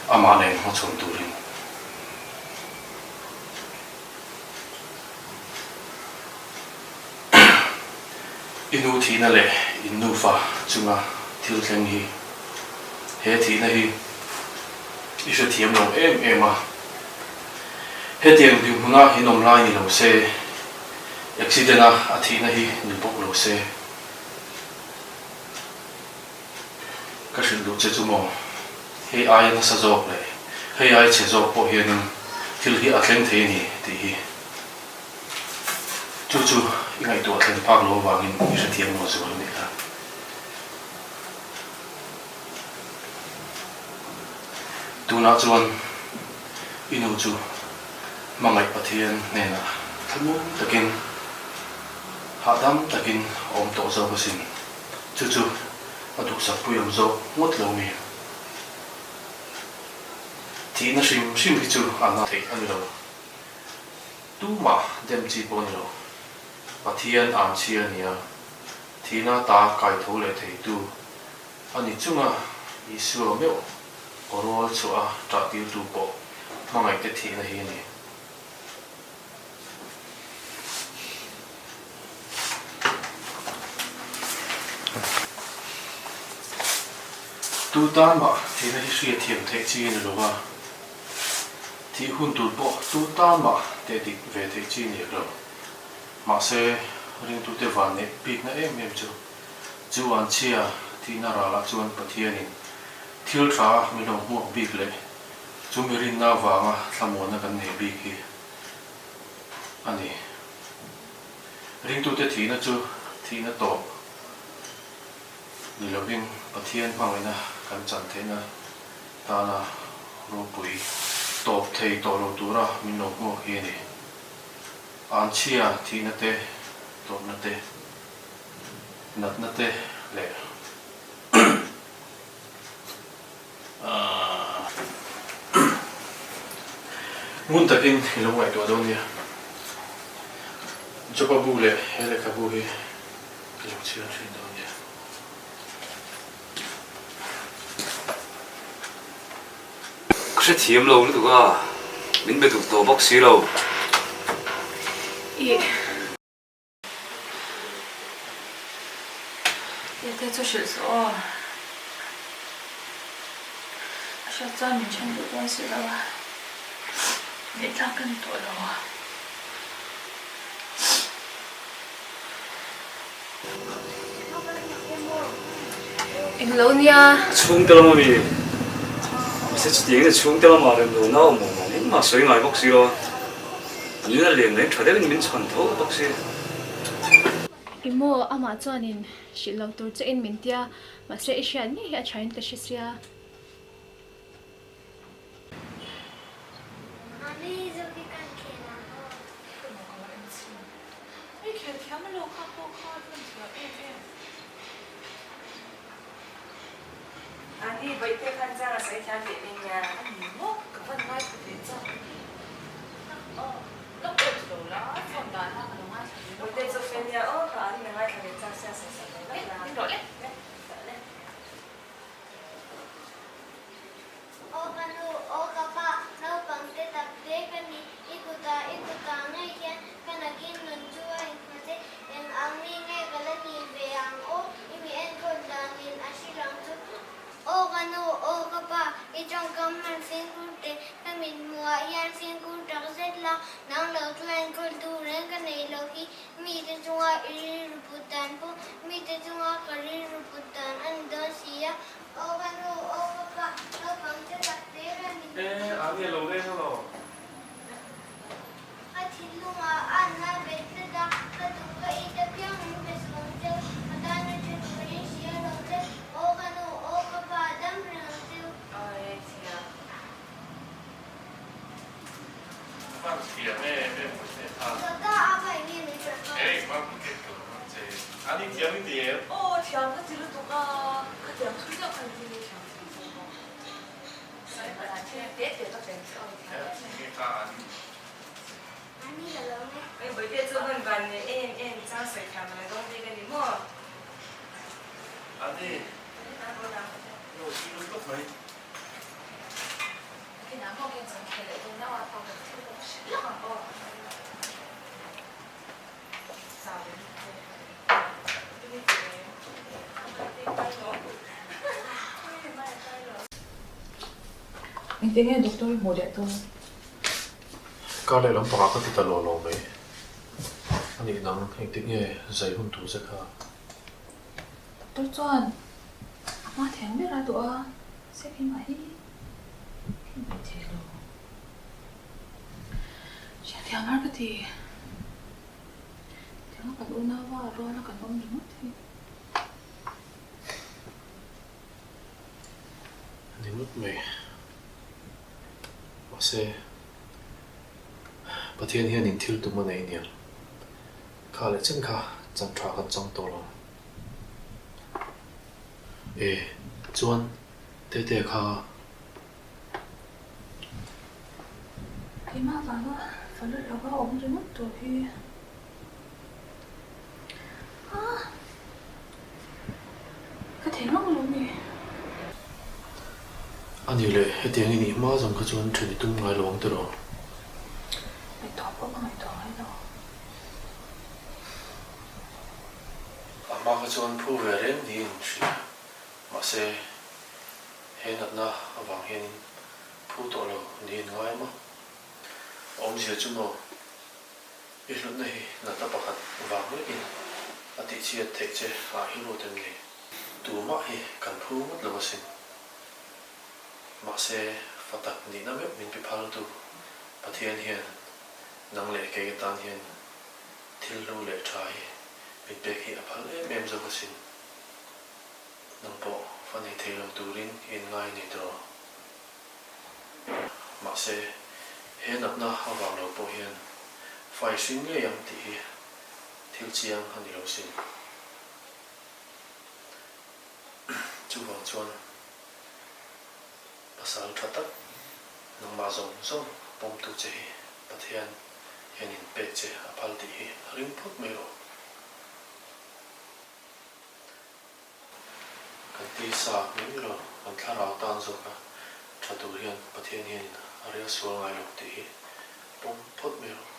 amah nen hmachhawn turin? I nu thihna leh in nufa chunga thil thleng hi he thihna hi i hrethiam lo em em a. Hetiang dinhmuna in awm lai ni lo se, accident a a thihna hi ni bawk lo se. Ka hrilh duh che chu maw, hei aia nasa zawk leh hei aia chhe zawk pawh hianin thil hi a thleng thei a ni tih hi. Chu chu i ngaihtuah thlen phak lo avangin i hrethiam lo zual a nih kha. Tunah chuan i nu chu hmangaih Pathian hnenah thlamuang takin, hahdam takin a awm tawh zawk asin. Chu chu a duhsakpui awm zawk ngawt lo mi. Thihna hrim hrim hi chu a na theih a ni lo. Tumah dem chi pawh a ni lo. Pathian an chhia a nia. Thihna ta kai tho leh theitu a ni chunga Isua meuh aw rual chhuah a ṭah tirtu pawh hmangaihte thihna hi a ni. Tu tan mah thihna hi hriat thiam theih chi a ni lo va, thih hun tur pawh tu tan mah teh dik ve theih chi a ni lo. Mahse, ringtute van neih bikna em em chu, chu an chhia thihna ralah chuan Pathianin. Thil tha min lo hmuak bik leh chu mi rinna avanga thlamuanna kan nei bik hi a ni. Ringtute thihna chu thihna tawp ni lovin Pathian hmangaihna kan chan theihna tana ropui tawp thei tawh lo tura min lo hmuak hi a ni. Anchhia thihna te, tawrhna te, natna te leh Ngun takin i lo ngaihtuah dawn nia. Joba bu leh he lehkhabu hi i lo chhiar thin dawn nia. Ka hrethiam lo lutuk a, min be duh tawh bawk si lo. Ih. Tete chu hrilh suh aw. A hriat chuan min then duh dawn si lo a, ngaihthlak ka ni tawh lo a. Englo nia. A chhungte lam ami? Mahse chutiang in a chhungte lamah rem lo na awm awm ang engmah sawi ngai bawk si lo a. A nuna lem leh tha deuhin min chhan tho bawk si. I maw amah chuanin hrilh lo tur che in min tia, mahse i hriat ngei hi a thain ka hre sia. Aw ka nu, aw ka pa, naupang te tak te ka ni, i kutah i kutah ngei hian ka nakin nun chu a innghat e, eng ang mi nge ka la ni ve ang aw, i mi enkawl danin a hrilh ang chu. Aw ka nu, aw ka pa, i tawngkam hman fimkhur teh, ka mithmuhah hian fimkhur tak zet la, nang lo chu enkawl tu reng ka nei lo hi, mite chunga i rilru put dan pawh mite chunga ka rilru put dan a ni dawn si a, Aw ka nu, aw ka pa, naupang te tak te ka ni. E, a ni lo leng alo. Ka thinlungah a na bet tlat a, ka duh ka it apiang min pe suang cheu, ka tan a tha turin hria lo che, aw ka nu, aw ka pa, dam reng ang cheu. Aw thiam. Van thiam em em mai te kha. Ka ka a pa eng nge min hrilh kha. Ei, van kek ka lo ang che. A ni thiam i ti em? Aw thiam ka ti lutuk a, ka thiam thui deuh khan ti thiam thui zawk bawk. Sai pa dan thiam te te ka pen chu aw thiam em em. Nge kha a ni. A ni ka lo nge. Ei Bawihte chu hman van nei em em chang sawi thiam a la dawng bik a ni maw? A ni. Lo si lutuk mai. Engtin nge doctor i hmuh leh dawn? Kar leh lampangah ka ti ta lo lo mai. A nih nang engtin nge zai hun tur che kha? Doctor chuan a hma thiam ber a duh a, Sekima hi ka inpeih thei lo. Hriatthiam har ka ti. Tianga kan unau a rual a kan awm ringawt hi. A ni ngawt mai. Mahse, Pathian hianin thil tum a nei nia. Kha leh chen kha chan tha kan chang tawh lo. E, chuan Tete kha. Keimah vanga falut lova awm ringawt tur hi a ka thei ngang lo ni. A nih leh, hetiang i nih hma zawng kha chuan then i tum ngai lo ang tiraw? Ngaihtuah pawh ka ngaihtuah ngai lo. A hma kha chuan phu ve reng niin hria. Mahse, he natna avang hianin phu tawh lo niin ngai maw? A awmzia chu maw? I hlutna hi natna pakhat vang lekin a tihchhiat theih che ah hi ruat em ni? Tumah hi kan phu ngawt lo asin. Mahse, fa tak nihna meuh min pe phaltu Pathian hian nang leh kei atan hian thil hlu leh tha hi min pek hi a phal em em zawk asin. Nang pawh fa nei thei lo turin i inngai nei tawh. Mahse, he natna avang lo pawh hian fa i hring ngei ang tih hi thil chiang a ni lo sin. Chuvang chuan pasal tha tak nangmah zawng zawng pawmtu che hi Pathian hian in pek che a phal tih hi ring phawt mai rawh. Kan tisa mai lo, kan thlarau tan zawk a tha tur hian Pathian hianin a rel sual ngai lo tih hi pawm phawt mai rawh.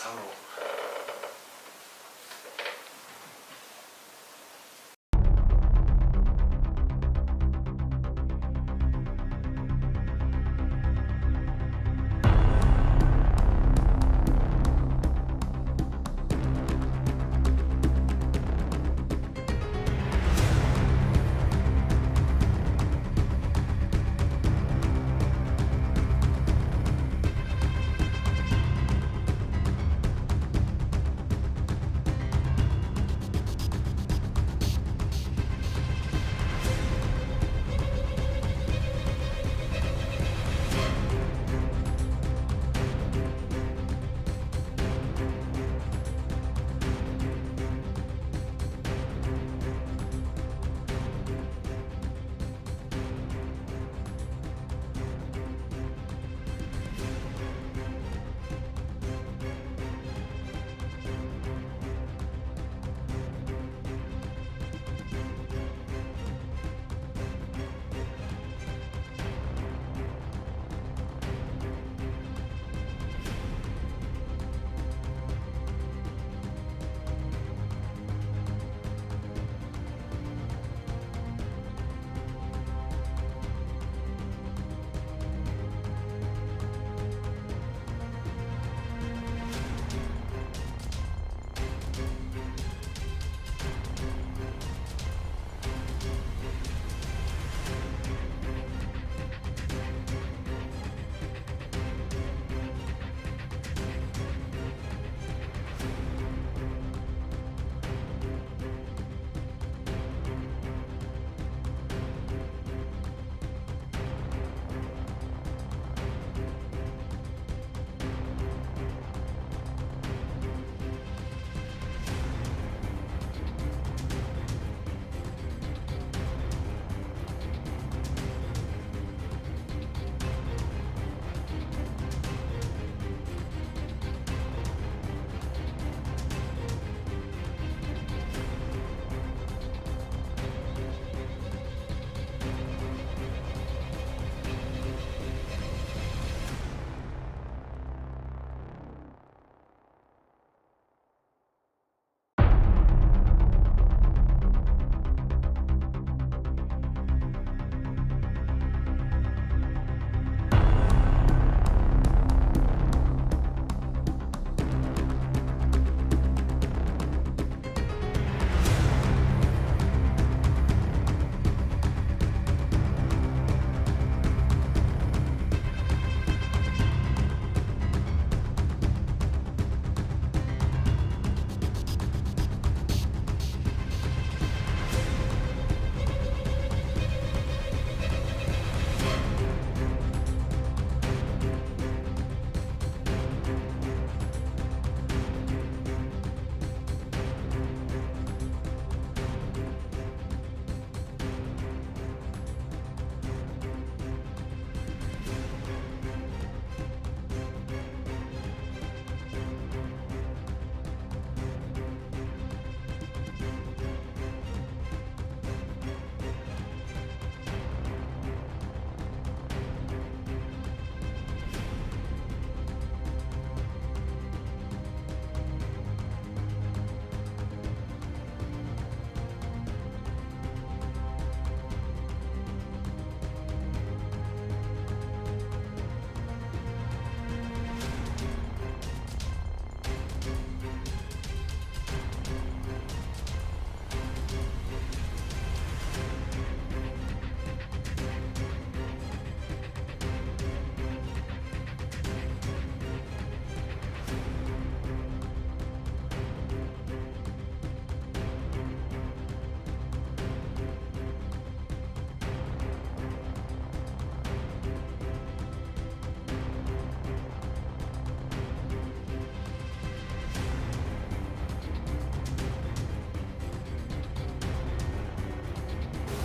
Chhang rawh.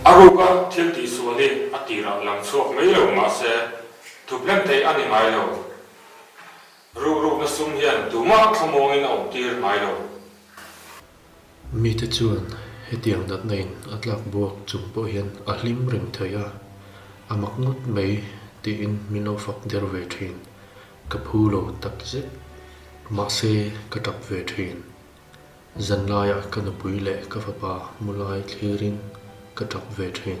A ruka thil tihsual hi a tirah lang chhuak mai lo mahse thup hlen theih a ni ngai lo. Rukrukna sum hian tumah thlamuangin a awmtir ngai lo. Mite chuan hetiang natna in a tlak buak chung pawh hian a hlim reng thei a, a mak ngawt mai tiin min lo fak der ve thin. Ka phu lo tak zet. Mahse ka tap ve thin. Zanlaiah ka nupui leh ka fapa mu lai thlirin ka tap ve thin.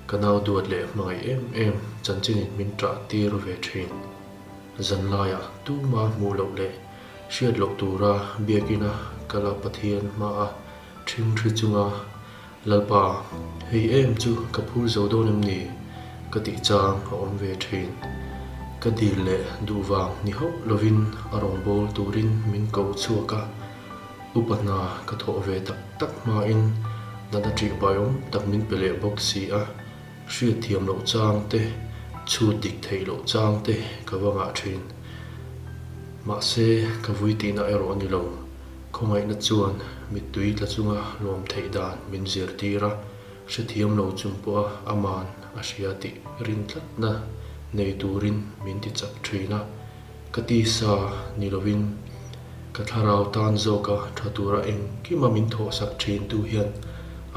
Ka nau duat leh hmangaih em em chanchinin min tah tir ve thin. Zanlaiah tuma hmuh loh leh hriat loh tura biakina kala Pathian hmaa ṭhingṭhi chunga Lalpa, hei em chu ka phur zo dawn em ni? ka tih chang a awm ve thin. Ka dil leh duh vang ni hauh lovin a rawngbâwl turin min ko chhuak a, upa hna ka thawh ve tak tak hmain natna ṭihbaiawm tak min pe leh bawk si a, hriatthiam loh chang te, chhut dik theih loh chang te ka va ngah thin. Mahse, ka vui tihna erawh a ni lo. Khawngaihna chuan mittui tla chunga lawm theih dan min zirtir a, hrethiam lo chung pawha aman a hria tih rin tlatna nei turin min ti chak thin a. Ka tisa ni lovin ka thlarau tan zawka tha tura engkima min thawhsak thin tu hian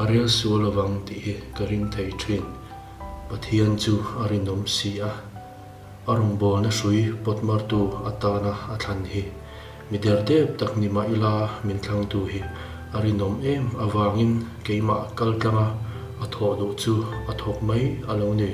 a rel sual lovang tih hi ka ring thei thin. Pathian chu a rinawm si a. A rawngbawlna hrui pawtmartu atana a thlan hi mi derdep tak ni mah ila min thlangtu hi a rinawm em avangin keimah kal tlanga a thawh duh chu a thawk mai a lo ni.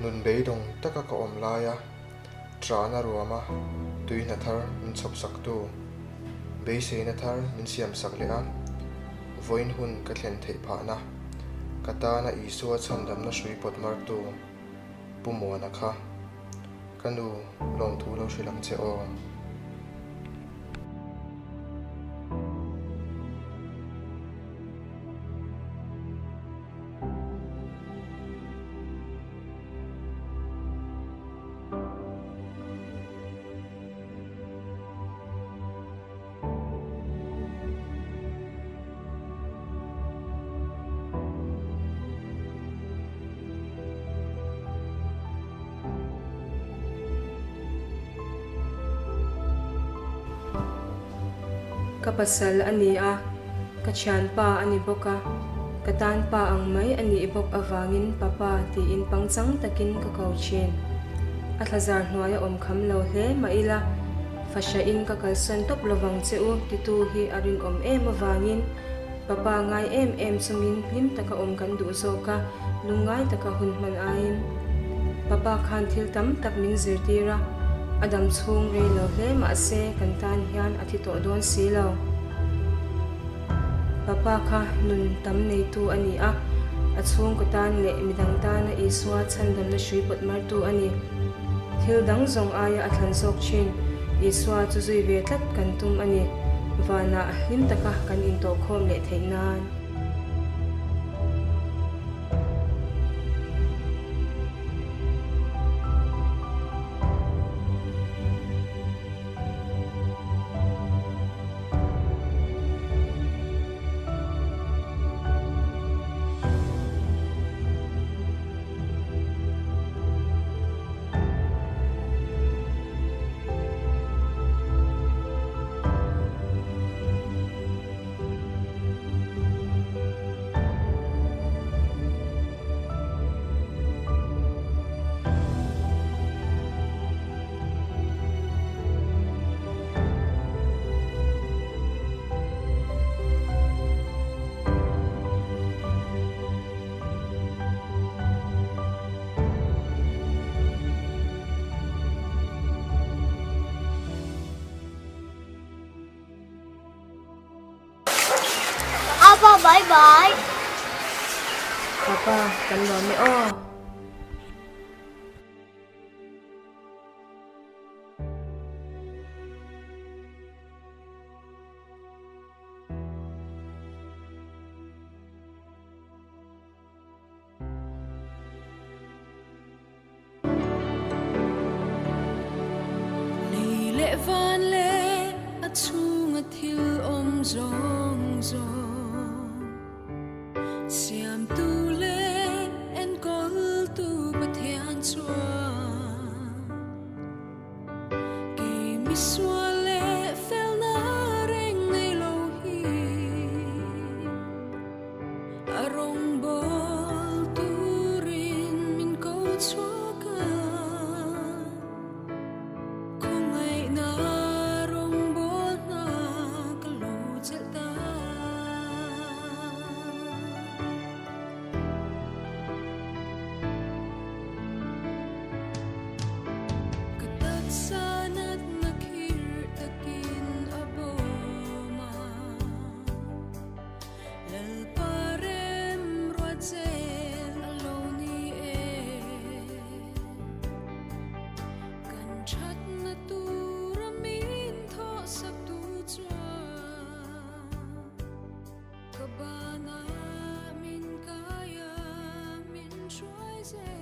Nun beidawng taka ka awm laia ṭahna ruama tuihna thar min chhawpsaktu, beiseina thar min siamsak leh a, vawiin hun ka thlen theih phahna, ka tana Isua chhandamna hrui pawt martu Pu Muana kha. Ka nu, lawmthu lo hrilh ang che aw. Ka pasal a ni a, ka thianpa a ni bawk a, ka tan pa ang mai a nih bawk avangin papa tiin pangchang takin ka ko thin. A thlazar hnuaia awm kham lo hle mah ila, Fahrahin ka kalsan tawp lovang che u titu hi a rinawm em avangin Papa ngai em em chungin hlim taka awm kan duh zawk a, lungngai taka hun hman aiin. Papa khan thil tam tak min zirtir a, a dam chhung rei lo hle mahse kan tan hian a thi tawh dawn si lo. Papa kha nun tam neitu a ni a, a chhungkaw tan leh midang tana Isua chhandamna hrui pawt martu a ni. Thil dang zawng aia a thlan zawk thin. Isua chu zui ve tlat kan tum a ni. Vanah hlim taka kan intawhkhawm leh theih nan. Apa bye bye. Papa kan lawm e aw. van leh a chhunga thil awm zawng zawng siamtu leh enkawltu Pathian chuan kei misual leh felna reng nei lo hi a rawngbawl turin min ko chhuak a, khawngaihna rawngbawl hna ka lo chelh ta. Ka taksa natna khirh takin a bawm a. Lalpa rem ruat zel a lo ni e. Kan thatna tura min thawhsak tu chuan ka bana min kai a min hruai zel.